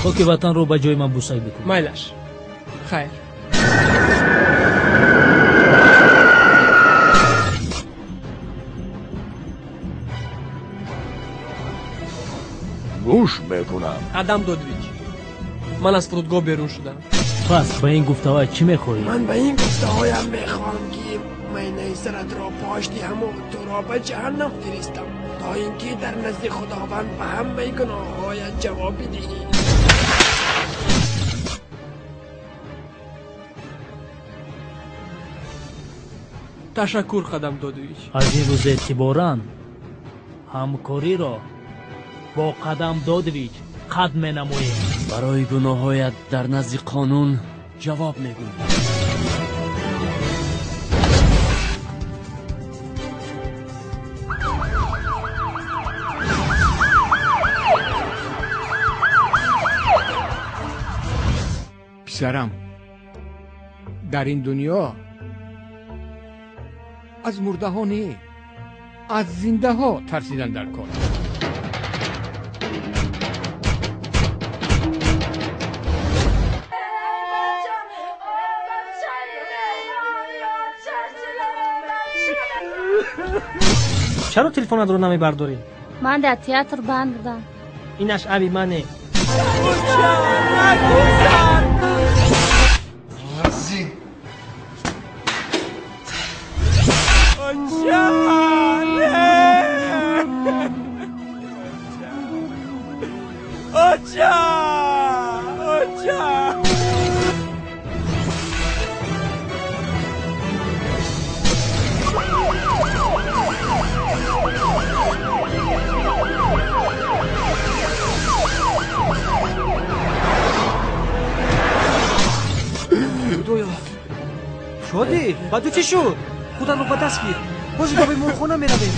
Хоки ватанро ба ҷои ман бусай бикун. Майлаш. Хайр. Гӯш мекунам. Қадам Додович, ман аз фурудгоҳ берун шудам. Пас ба ин гуфтаҳоят чӣ мехоҳӣ? Ман ба ин гуфтаҳоям мехоҳам, ки майнаи саратро пош диҳаму туро ба ҷаҳаннам фиристам, то ин ки дар назди Худованд ба ҳамаи гуноҳҳоят ҷавоб бидиҳӣ. Ташаккур, Қадам Додович. Аз ин рӯз эътиборан ҳамкориро бо Қадам Додович қатъ менамоем. Барои гуноҳҳоят дар назди қонун ҷавоб мегӯӣ. Писарам, дар ин дунё аз мурдаҳо не, аз зиндаҳо тарсидан дар кор. Чаро телефонатро намебардорӣ? Ман дар театр банд будам. Инаш аби мане. Худоё, шодӣ, ба ту чӣ шуд? Худамро ба даст гир. Ҳозир ба беморхона меравем.